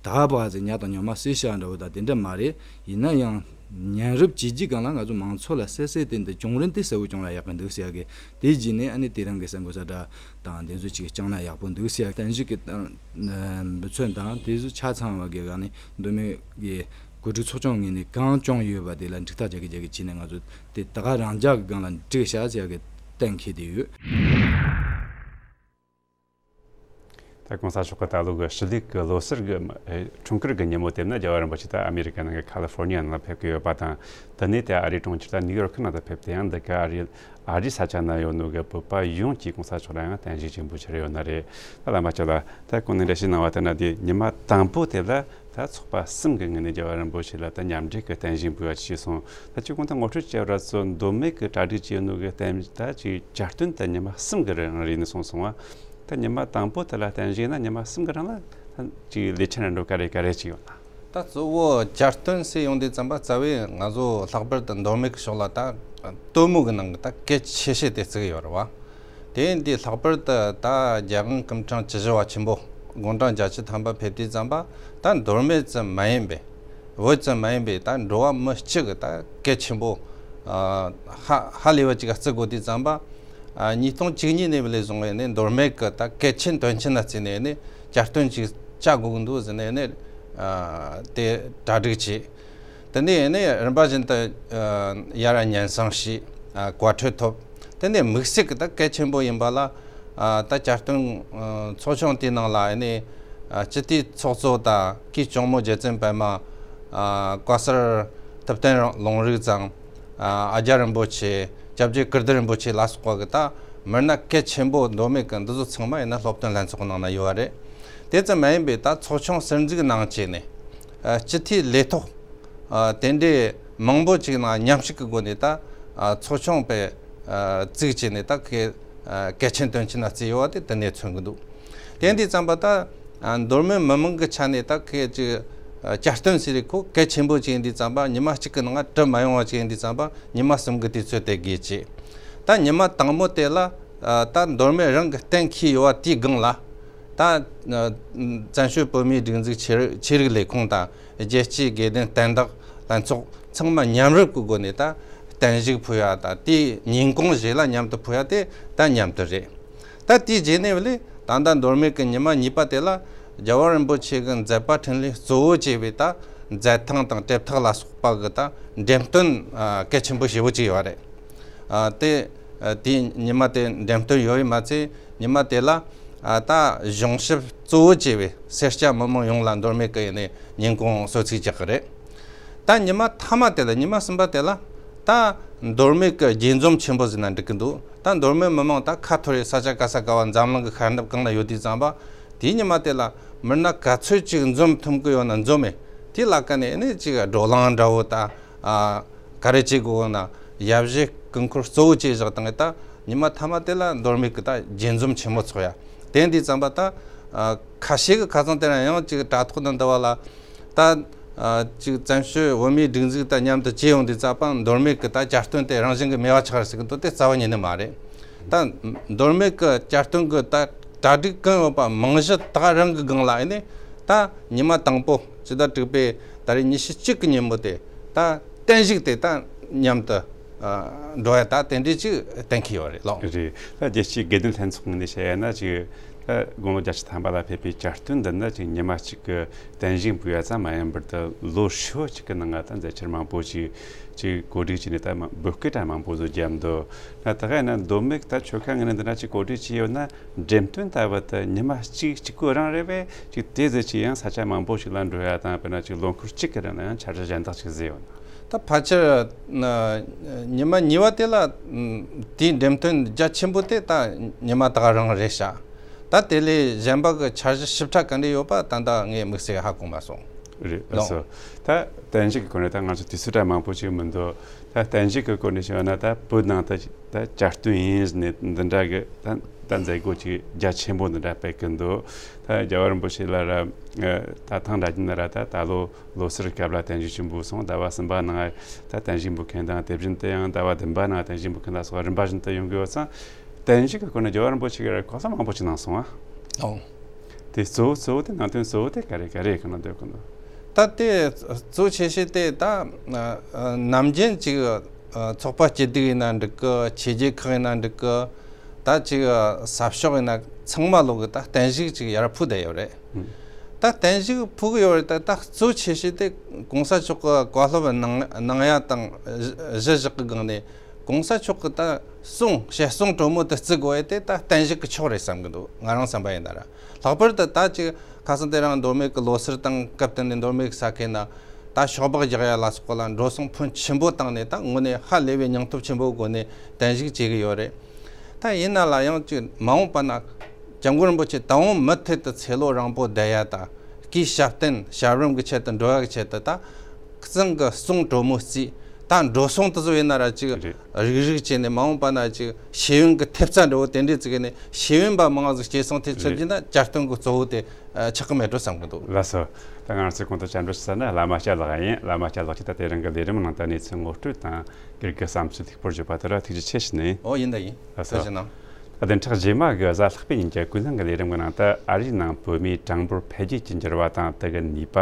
ད་བག་ཟེ་ཉ་དང་ཉོ་མ་སྲེ་ཤ་འདྲ་བོ་དང་དེ་འདྲ་མ་རེད། ཡིན་ན་ཡང་ཉམས་རུབ་བྱེད་རྒྱུ་གང་ལ་ང་ཚོ་མང་ཚོགས་ལ་གསལ་གསལ་བསྟན་ཏེ་བྱུང་རིམ་དེ་གསལ་བོ་བྱུང་ན་ཡག་པོ་འདུག་ཟེར་གི། དེ་རྗེས་ནས་ཨ་ནི་དེ་རང་གི་གསར་འགོད་གསལ་བསྒྲགས་དང་དེ་ཚོ་ཅིག་བསྐྱངས་ན་ཡག་པོ་འདུག་ཟེར་གི། བསྟན་བཤིག་གི་འབུ་མཚོན་དང་དེ་ཚོ་ཆ་ཚང་བ་གི་ག་ནས་མདོ་སྨད་ཀྱི་གོ་སྒྲིག་ཚོགས་ཆུང་ངོས་ནས་གང་བྱུང་ཡོད་པ་དེ་ལ་འགྲིག་ཐག་རྒྱག་གི་རྒྱག་གི་བྱས་ནས་ང་ཚོ་དེ་ད་ག་རང་འཇགས་ཀྱི་སྒང་ལ་འགྲིག་བཞག་ཟེར་གི་གཏན་འཁེལ་དེ་ཡོད། ད་གོང་ས་མཆོག་གི་ད་ལོ་གི་ཕྱི་ལུགས་ཀྱི་ལོ་གསར་གྱི་ཨེ་འཁྲུངས་སྐར་གྱི་ཉིན་མོ་དེ་ནི་རྒྱལ་བ་རིན་པོ་ཆེ་ད་ཨ་མེ་རི་ཀ་ནང་གི་ཁ་ལི་ཧྥོར་ནི་ཡ་ནང་ལ་ཕེབས་ཀྱི་ཡོད་པ་དང་། དེ་ནས་དེ་ཨ་རིའི་གྲོང་ཁྱེར་ད་ནིའུ་ཡོར་ཁི་ནང་དུ་ཕེབས་ཏེ་ཡང་འདི་ག་ཨ་རི་ཨ་རིའི་ས་ཆ་ན་ཡོད་ནོ་གི་བོད་པ་ཡོངས་ཀྱིས་གོང་ས་མཆོག་ལ་ཡང་བརྟན་བཞུགས་ཆེན་པོ་ཕྱིར་ཡོད་ན་རེད། ད་བླ་མ་ཁྱོད་ལ་ད་གོང་ནས་འགྲེལ་བཤད་གནང་བ་ལྟར་ན་དེ་ཉི་མ་དང་པོ་དེ་ལ་ད་ཚོགས་པ་གསུམ་གྱི་ངོས་ནས་རྒྱལ་བ་རིན་པོ་ཆེ་ལ་ད་མཉམ་འབྲེལ་གྱི་བརྟན་བཞུགས་འབུལ་བ་ཞུས་སོང་། ད་ཅི་གོང་ད་ངོ་སྤྲོད་བྱས་པ་ཚོ་མདོ་སྨད་ཀྱི་གྲ་སྒྲིག་བྱས་ནོ་གི་བརྟན་ད་ཅིག་གྱ་སྟོན་ད་ཉི་མ་གསུམ་གྱི་རིང་རེད་ནས་གསུངས་སོང་བ། ད་ཉི་མ་དང་པོ་དེ་ལ་བརྟན་བཞུགས་ན་ཉི་མ་གསུམ་གྱི་རིང་ལ་ད་ཅིག་ལས་ཆེན་རིམ་གྲོ་ག་རེ་ག་རེ་ཅིག་ཡོད་ན། ད་གཙོ་བོ་གྱ་སྟོན་ཟེར་ཡོང་དུས་ཙམ་པ་རྩ་བའི་ང་ཚོ་ལྷག་པར་དུ་མདོ་སྨད་ཀྱི་ཕྱོགས་ལ་ད་སྟོན་མོ་གི་ནང་གི་ད་གལ་ཆེ་ཤོས་དེ་བརྩི་གི་ཡོད་རེད་བ། དེ་ཡིན་དུས་ལྷག་པར་དུ་ད་རྒྱལ་དབང་སྐུ་ཕྲེང་བཅུ་བཞི་པ་ཆེན་པོ་དགུང་གྲངས་བརྒྱད་ཅུ་ཐམ་པ་ཕེབས་དུས་ཙམ་པ་ད་མདོ་སྨད་ཙམ་མ་ཡིན་པའི་བོད་ཙམ་མ་ཡིན་པའི་ད་འགྲོ་བ་མི་སྤྱི་གི་ད་གལ་ཆེན་པོ་ཨ་ཧ་ཧ་ལས་པ་ཅིག་བརྩི་དགོས་དུས་ཙམ་པ། ཨ་ཉིས་སྟོང་བཅུ་གཉིས་ནས་བ་ལས་བཟུང་བའི་ནས་མདོ་སྨད་ཀྱི་ད་གལ་ཆེན་དོན་ཆེན་ལ་བརྩིས་ནས་ནས་གྱ་སྟོན་ཅིག་བྱ་དགོས་ཀྱི་འདུག་ཟེར་ནས་ནས་ཨ་དེ་གྲ་སྒྲིག་བྱས། དེ་ནས་ནས་རིམ་པ་བཞིན་དུ་ཨ་ཡར་སྙན་སེང་བྱས། ཨ་གོ་འཕྲོད་ཐོབ། དེ་ནས་དམིགས་བསལ་གྱི་ད་གལ་ཆེན་པོ་ཡིན་པ་ལ་ཨ་ད་གྱ་སྟོན་ཨ་ཚོགས་ཆུང་དེའི་ནང་ལ་ནས་ཨ་སྤྱི་འཐུས་ཚོགས་གཙོ་དང་སྐུའི་གཅུང་མོ་རྗེ་བཙུན་པད་མ། ཨ་བཀའ་གསར་ཐུབ་བསྟན་ལུང་རིགས་དང་། ཨ་རྒྱ་རིན་པོ་ཆེ། སྐྱབས་རྗེ་ཀིརྟི་རིན་པོ་ཆེ་ལ་སོགས་པ་གི་ད་མི་སྣ་གལ་ཆེན་པོ་མདོ་སྨད་གི་འདི་ཚོ་ཚང་མ་ཡིན་ན་སློབ་སྟོན་ལྷན་ཚོགས་ནང་ན་ཡོད་པ་རེད། དེ་ཙམ་མ་ཡིན་པའི་ད་ཚོགས་ཆུང་ཟུར་འཛུགས་གནང་བྱས་ནས་ཨ་སྤྱི་འཐུས་ལས་ཐོག་ཨ་དེ་འདྲའི་མང་པོ་ཅིག་ནང་མཉམ་ཞུགས་ཀྱི་སྒོ་ནས་ད་ཨ་ཚོགས་ཆུང་དཔེ་ཨ་བཙུགས་བྱས་ནས་ད་གལ་ཨ་གལ་ཆེན་དོན་ཆེན་ལ་བརྩིས་ཡོད་པ་དེ་དེ་ནས་མཚོན་གྱི་འདུག་དེ་འདི་ཙམ་པ་ད་ཨ་མདོ་སྨད་མི་མང་གི་ཆ་ནས་ད་གལ་ཅིག་ཨ་གྱ་སྟོན་ཟེར་རིགས་ཁོ་གལ་ཆེན་པོ་ཅིག་ཡིན་དུས་ཙམ་པ་ཉི་མ་གཅིག་གི་ནང་བྲི་མ་ཡོང་བ་ཅིག་ཡིན་དུས་ཙམ་པ་ཉི་མ་གསུམ་གི་དུས་ཚོད་དེ་དགོས་ཅིག་ད་ཉི་མ་དང་པོ་དེ་ལ་ཨ་ད་མདོ་སྨད་རང་གི་གཏན་འཁེལ་ཡོད་པ་དེའི་སྒང་ལ་ད་ཨ་བཙན་བྱོལ་བོད་མིའི་སྒྲིག་འཛུགས་ཆོས་རིག་ཆོས་རིག་ལས་ཁུངས་དང་རྒྱལ་སྤྱིའི་དགེ་ལྡན་བསྟན་བདག་ལྷན་ཚོགས་ཚང་མ་མཉམ་རུབ་ཀྱི་སྒོ་ནས་ད་བརྟན་བཞུགས་ཕུལ་ཡ་དང་དེའི་ཉིན་གུང་རྗེས་ལ་མཉམ་དུ་ཕུལ་ཡ་དེ་ད་མཉམ་དུ་རེད། ད་དེའི་རྗེས་ནས་བ་ལས་ད་ལྟ་མདོ་སྨད་ཀྱི་ཉི་མ་གཉིས་པ་དེ་ལ་རྒྱལ་བ་རིན་པོ་ཆེ་གི་མཛད་པ་འཕྲིན་ལས་གཙོ་བོ་བྱས་པའི་ད་མཛད་ཐང་དང་གྲུབ་ཐོབ་ལ་སོགས་པ་གི་ད་འགྲེམས་སྟོན་ཨ་གལ་ཆེན་པོ་ཞེ་པོ་ཅིག་ཡོད་རེད། ཨ་དེ་ཨ་དེའི་ཉི་མ་དེ་འགྲེམས་སྟོན་ཡོད་པས་མ་ཚད་ཉི་མ་དེ་ལ་ཨ་ད་གཞུང་ཞབས་གཙོ་བོ་བྱས་པའི་སེར་སྐྱ་མི་མང་ཡོངས་ལ་མདོ་སྨད་ཀྱི་ཡིན་ནས་ཉིན་གུང་གསོལ་ཚིགས་རྒྱག་གི་རེད། ད་ཉི་མ་མཐའ་མ་དེ་ལ་ཉི་མ་གསུམ་པ་དེ་ལ་ད་མདོ་སྨད་ཀྱི་དགྱེས་འཛོམས་ཆེན་པོ་ཟེར་ན་འགྲིག་གི་འདུག་ད་མདོ་སྨད་མི་མང་ད་ཁ་འཐོར་རེ་ས་ཆ་ག་ས་ག་བ་འཛམ་གླིང་གི་ཤར་ནུབ་གང་ན་ཡོད་དུས་ཙམ་པ་དེའི་ཉི་མ་དེ་ལ་མི་སྣ་ག་ཚོད་ཅིག་འཛོམས་ཐུབ་ཀྱི་ཡོད་ན་འཛོམས་མེད་དེ་ལ་ཀ་ནས་ནི་ཅིག་བགྲོ་གླེང་འདྲ་བོ་ད་ཨ་ག་རེ་བྱེད་དགོས་ན་ཡབ་གཞིས་སྐུ་འཁོར་གཙོ་བོ་བྱས་བཞག་དང་ད་ཉི་མ་མཐའ་མ་དེ་ལ་མདོ་སྨད་ཀྱི་ད་དགྱེས་འཛོམས་ཆེན་མོ་ཚོགས་ཡ་དེ་འདི་ཙམ་པ་ད་ཨ་ཁ་ཤས་ཀྱི་ཁ་སང་དེ་རིང་ཡང་ཅིག་དྲ་ཐོག་ཏུ་འདི་བ་ལ། ད་ཨ་ཅིག་བཙན་བྱོལ་བོད་མིའི་སྒྲིག་འཛུགས་དང་མཉམ་དུ་བཅས་ཡོང་དུས་ཙམ་པ་མདོ་སྨད་ཀྱི་ད་གྱ་སྟོན་དེ་རང་བཞིན་གྱི་མེད་པ་ཆགས་རེད་ཟེར་གི་འདུག་དེ་རྩ་བ་ཉིད་ནས་མ་རེད། ད་མདོ་སྨད་ཀྱི་གྱ་སྟོན་གྱི་ད་གྲ་སྒྲིག་གང་ཡོད་པ་མང་གཞི་ད་རང་གི་སྒང་ལ་ཨེ་ནས་ད་ཉི་མ་དང་པོ་ཕྱི་ཟླ་དྲུག་པའི་ད་རེས་ཉི་ཤུ་གཅིག་གི་ཉིན་མོ་དེ་ད་བརྟན་བཞུགས་དེ་ད་མཉམ་དུ་ཨ་འགྲོ་ཡ་ད་དེ་འདྲས་ཅིག་གཏན་འཁེལ་ཡོད་རེད་ལགས། རེད། ད་རྒྱལ་སྤྱིའི་དགེ་ལྡན་ལྷན་ཚོགས་ངོས་ནས་བཤད་ཡ་ན་ཅིག་ད་དགུང་ལོ་བརྒྱད་ཅུ་ཐམ་པ་ལ་ཕེབས་པའི་གྱ་སྟོན་འདི་ནི་ཅིག་ཉི་མ་གཅིག་གི་བརྟན་བཞུགས་འབུལ་ཡ་ཙམ་མ་ཡིན་པར་དུ་ལོ་ཧྲིལ་པོ་གཅིག་གི་ནང་ང་ད་མཛད་འཆར་མང་པོ་ཅིག་ཅིག་གོ་སྒྲིག་བྱས་ནས་ད་མ་འབོད་སྐུལ་གྲངས་མང་པོ་བཟོ་རྒྱབ་འདུག་ད་ད་ག་ཡིན་ན་མདོ་སྨད་ད་ཆོལ་ཁ་ངོས་ནས་འདི་འདྲ་ཅིག་གོ་སྒྲིག་བྱས་ཡོད་ན་འགྲེམས་སྟོན་ལྟ་བུ་དེ་ཉི་མ་གཅིག་གཅིག་པོ་རང་རེད་པས། ཅིག་དེ་ཟེར་ཅིག་ཡང་ས་ཆ་མང་པོ་ཞིག་ལ་འགྲོ་ཡ་དང་དཔེར་ན་ཅིག་ལོ་འཁོར་གཅིག་གི་རིང་ལ་ཡང་འཆར་གཞི་གཞན་དག་ཅིག་བཟོས་ཡོད་ན། ད་ཕལ་ཆེར་ན་ཉི་མ་གཉིས་པ་དེ་ལ་ཨ་དེའི་འགྲེམས་སྟོན་རྒྱ་ཆེན་པོ་དེ་ད་ཉི་མ་ད་ག་རང་རེད་ཤག་ད་དེ་ལས་གཞན་པ་གི་འཆར་གཞི་ཞིབ་ཕྲ་ག་འདྲ་ཡོད་པ་ད་ལྟ་ངས་དམིགས་བསལ་ཧ་གོ་མ་སོང་། རེད། ལགས་སོ། ད་བརྟན་བཞུགས་ཀྱི་སྐོར་ནས་ད་ང་ཚོ་དུས་ཚོད་ད་མང་པོ་ཅིག་མི་འདུག་ད་བརྟན་བཞུགས་ཀྱི་སྐོར་ནས་བཤད་ན་ད་བོད་ནང་ད་ད་གྱ་སྟོན་ཡིན་ནས་འདི་འདྲ་གི་ད་ད་མཛད་སྒོ་ཅིག་རྒྱ་ཆེན་པོ་འདི་འདྲ་སྤེལ་གི་འདུག་ད་རྒྱལ་བ་རིན་པོ་ཆེ་ལ་ར་ད་ཐེངས་འདྲ་ཅིག་ན་ར་ད་ད་ལོ་ལོ་སར་སྐབས་ལ་བརྟན་བཞུགས་ཆེན་པོ་སོང་། ཟླ་བ་གསུམ་པ་ནང་ད་བརྟན་བཞུགས་འབུལ་མཁན་དང་། དེ་བཞིན་དུ་ཡང་ཟླ་བ་བདུན་པ་ནང་བརྟན་བཞུགས་འབུལ་མཁན་ལ་སོགས་རིམ་པ་བཞིན་དུ་ཡོང་གི་ཡོད་ཙང་། བརྟན་བཞུགས་ཀྱི་སྐོར་ནས་རྒྱལ་བ་རིན་པོ་ཆེ་གིས་གོ་ས་མང་པོ་ཅིག་གནང་སོང་ཨ། ཨོ། དེ་གཙོ་བོ་གཙོ་བོ་དེ་ནང་དོན་གཙོ་བོ་དེ་ག་རེ་ག་རེ་གནང་འདོད་གི་འདུག་ད་དེ་གཙོ་ཆེ་ཤོས་དེ་ད་ནམ་རྒྱུན་ཅིག་ཚོགས་པ་སྐྱིད་སྡུག་ཡིན་ན་འགྲིག་གི། ཆོས་བརྒྱུད་ཁག་ཡིན་ན་འགྲིག་གི། ད་ཅིག་ས་ཕྱོགས་ཡིན་ན་ཚང་མ་ལོག་གི་ད་བརྟན་བཞུགས་ཅིག་ཡར་ཕུལ་བསྡད་ཡོད་རེད། ད་བརྟན་བཞུགས་ཕུལ་གི་ཡོད་རེད། ད་ད་གཙོ་ཆེ་ཤོས་དེ་གོང་ས་མཆོག་གི་བཀའ་སློབ་གནང་གནང་ཡ་དང་གཞི་བཞག་གི་སྒང་ནས། གོང་ས་མཆོག་གི་ད་གསུང་། བཤད་གསུང་དྲོན་མོ་དེ་བརྩི་དགོས་ཡ་དེ་ད་བརྟན་བཞུགས་ཀྱི་ཕྱོགས་རེད་བསམ་གི་འདུག་ང་རང་བསམ་པ་ཡིན་ན་ར། ལྷག་པར་དུ་ད་ཅིག་ཁ་སང་དེ་རིང་མདོ་སྨད་ཀྱི་ལོ་སར་དང་སྐབས་དེ་ནས་མདོ་སྨད་ཀྱི་ས་ཁུལ་ན་ད་ཤོག་སྦག་རྒྱག་ཡ་ལ་སོགས་ལ་འགྲོ་སོང་ཕོན་ཆེན་པོ་བཏང་ནས། ད་དངོས་གནས་ཧ་ལས་པའི་སྙིང་སྟོབས་ཆེན་པོའི་སྒོ་ནས་བརྟན་བཞུགས་བྱེད་གི་ཡོད་རེད། ད་ཡིན་ན་ལ་ཡང་ཅིག་མ་འོངས་པ་ན་སྐྱབས་མགོན་རིན་པོ་ཆེ་ད་འོང་མུ་མཐུད་དུ་ཚེ་ལོ་རིང་པོ་བསྡད་ཡ་དང་། སྐུའི་ཞབས་བརྟན་ཞབས་རིམ་གྱི་ཆེད་དུ་འགྲོ་ཡ་གི་ཆེད་དུ་ད་གཙང་གི་གསུང་དྲོན་མོ་བརྩིས། ད་འགྲོ་སོང་དེ་ཚོ་ཡིན་ན་ར་ཅིག་རེད། རིག་རིག་བྱས་ནས་མ་འོངས་པ་ན་ཅིག་ཤེས་ཡོན་གྱི་ཐེབས་རྩ་འདྲ་བོ་དེ་འདྲས་བརྩི་གི་ནས་ཤེས་ཡོན་པ་མང་ང་ཟིག་སྐྱེད་སྲིང་ཐེབས་ཚུལ་རེད། གྱི་ན་གྱ་སྟོན་གྱི་གཙོ་བོ་དེ་ཆགས་གི་མེད་འགྲོ་བསམ་གི་འདུག་ལགས་སོ། ད་ང་ཚོས་གོང་དུ་བཅར་འདྲི་ཞུ་ས་ནི་བླ་མ་སྐྱབས་ལགས་ཡིན། བླ་མ་སྐྱབས་ལགས་ཀྱིས་ད་དེ་རིང་གི་ལས་རིམ་ནང་ད་གནས་ཚུལ་ངོ་སྤྲོད་དང་སྒེར་གྱི་བསམ་ཚུལ་ལྷུག་པོར་བརྗོད་པ་དེ་ལ་ཐུགས་རྗེ་ཆེ་ཞུ་ནི་ཡིན། ཨོ་ཡིན་ད་ཡིན། ལགས་སོ། ཐུགས་རྗེ་གནང་། བདུན་ཕྲག་རྗེས་མ་གི་གཟའ་ལྷག་པའི་ཉིན་གྱི་ཀུན་སློང་གི་ལས་རིམ་གྱི་ནང་དུ། ཨ་རིའི་ནང་བོད་མིའི་གྲངས་འབོར་འཕེལ་རྒྱས་ཀྱི་འགྱུར་བ་དང་དེ་གི་ནུས་པ།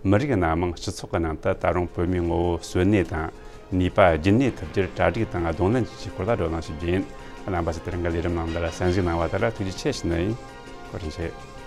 མི་རིགས་སྣ་མང་སྤྱི་ཚོགས་ཀྱི་ནང་དུ་ད་རུང་བོད་མིའི་ངོ་བོ་གསོན་གནས་དང་ནུས་པ་རྒྱུན་གནས་ཐུབ་རྒྱུར་གྲ་སྒྲིག་དང་གདོང་ལེན་བྱེད་ཆེད་སྐོར་ལ་བགྲོ་གླེང་ཞུ་རྒྱུ་ཡིན། རྣམ་པ་ཚོས་དེ་རིང་གི་ལས་རིམ་ནང་འདི་ལ་གསན་གཟིགས་གནང་བ་དེ་ལ་ཐུགས་རྗེ་ཆེ་ཞུ་ནི་ཡིན། བཀའ་དྲིན་ཆེ།